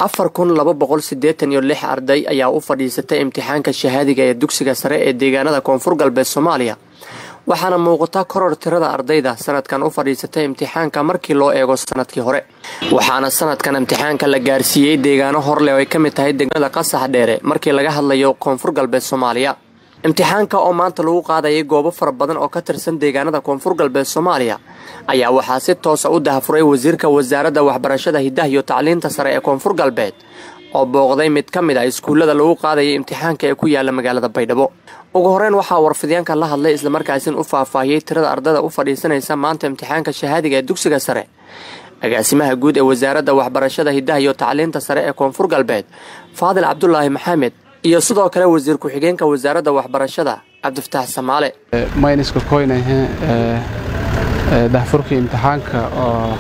4286 arday ayaa u fadhiisatay imtixaanka shahaadiga ee dugsiga sare ee deegaanada Koonfur Galbeed Soomaaliya, waxaana muuqata koror tirada ardayda sanadkan u fadhiisatay imtixaanka markii loo eego sanadkii hore. Waxaana sanadkan imtixaanka la gaarsiiyey deegaano horleh oo ay ka mid tahay degmada Qasax Dheere markii laga hadlayo Koonfur Galbeed Soomaaliya. Imtixaanka oo maanta lagu qaadayay goobo fara badan oo ka tirsan deegaanada Koonfur Galbeed Soomaaliya ayaa waxaa si toosa u dahafuray wasiirka wasaaradda waxbarashada hidaha iyo tacliinta sare ee Koonfur Galbeed oo booqday mid ka mid ah iskuullada lagu qaadayay imtixaanka ee ku yaala magaalada Baydhabo. Ugu horeyn waxaa warfidyaanka la hadlay islamarkaasina u faahfaahiyey tirada ardayda u fadhiisanaysa maanta imtixaanka shahaadiga ee dugsiga sare agaasimaha guud ee wasaaradda waxbarashada hidaha iyo tacliinta sare ee Koonfur Galbeed Faadil Cabdulaahi Maxamed iyo sidoo kale wasiir ku-xigeenka wasaaradda waxbarashada Cabdifataax Samaale. Mayniska koynahe dahfurkii imtixaanka oo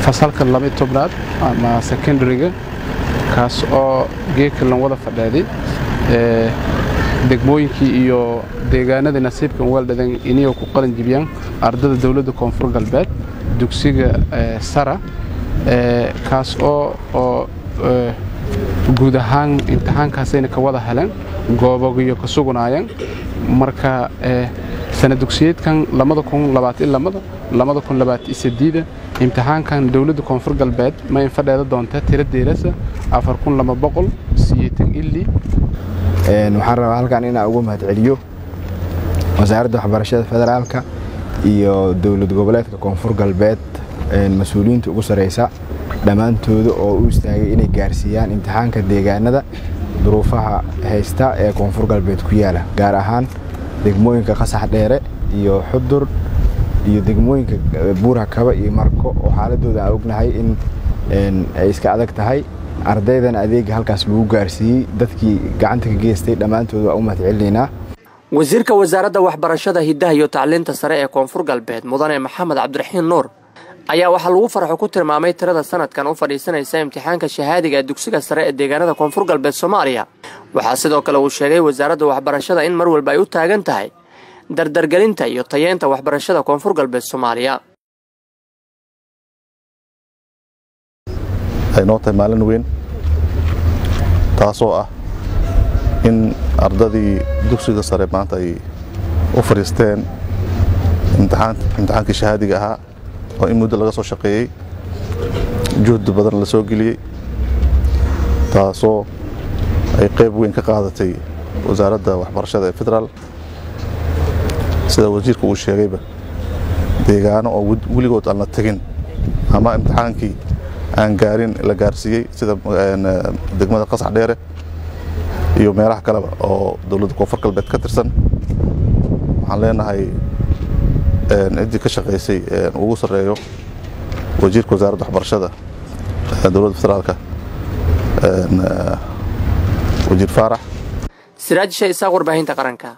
fasalka 12aad ama secondaryga, kaas oo geedka lan wada fadheeday degmooyinkii iyo deegaanadii nasiibkan weeldhadan inay ku qalin jibiyaan ardada dowladda Koonfur Galbeed dugsiga sara, kaas oo guud ahaan imtixaankaasayna ka wada heleen goobogiyo ka sugnaayeen. Marka sana dugsiyeedkan 2022 2023 imtixaankan dowladda Koonfur Galbeed ma infadheeda doonta tira deerasa 4280 ili. Waxaan rabaa halkan inaan ugu mahadceliyo wasaaradda waxbarashada federaalka iyo dowlad goboleedka Koonfur Galbeed mas-uuliyiinta ugu sareysa dhammaantooda oo u istaagay inay gaarsiiyaan imtixaanka deegaanada duruufaha haysta ee Koonfur Galbeed ku yaala, gaar ahaan degmooyinka Qasax Dheere iyo Xudur iyo degmooyinka Buura Kaba iyo Marko oo xaaladooda aan ognahay in ay iska adag tahay. Ardaydan adeega halkaas lagu gaarsiiyey dadkii gacanta ka geystay dhammaantood waa u mahadcelinaynaa. Wasiirka wasaaradda waxbarashada hidaha iyo tacliinta sare ee Koonfur Galbeed Mudane Maxamed Cabdiraxiin Nuur ayaa waxaa lagu farxo ku tilmaamay tirada sanadkan u fadhiisanaysa imtixaanka shahaadiga ee dugsiga sare ee deegaanada Koonfur Galbeed Soomaaliya. Waxaa sidoo kale uu sheegay wasaaradda waxbarashada in mar walba ay u taagan tahay dardargelinta iyo tayeynta waxbarashada Koonfur Galbeed Soomaaliya. Ay noo tahay maalin weyn, taasoo ah in ardadii dugsiga sare maanta ay u fadhiisteen imtixaankii shahaadiga ahaa oo in muddo laga soo shaqeeyey, juhdi badan la soo geliyey, taasoo ay qayb weyn ka qaadatay wasaaradda waxbarashada ee federaal. Sida wasiirka uu sheegayba, deegaano oo weligood aan la tegin ama imtixaankii aan gaarin la gaarsiiyey, sida degmada Qasax Dheere iyo meelaha kaleba oo dowladda Koonfur Galbeed ka tirsan. Waxaan leenahay ciddii ka shaqaysay ugu sarreeyo wasiirka wasaaradda waxbarashada dowladda federaalka, wasiir Faarax. Siraaj Shay Isaaq, warbaahinta qaranka.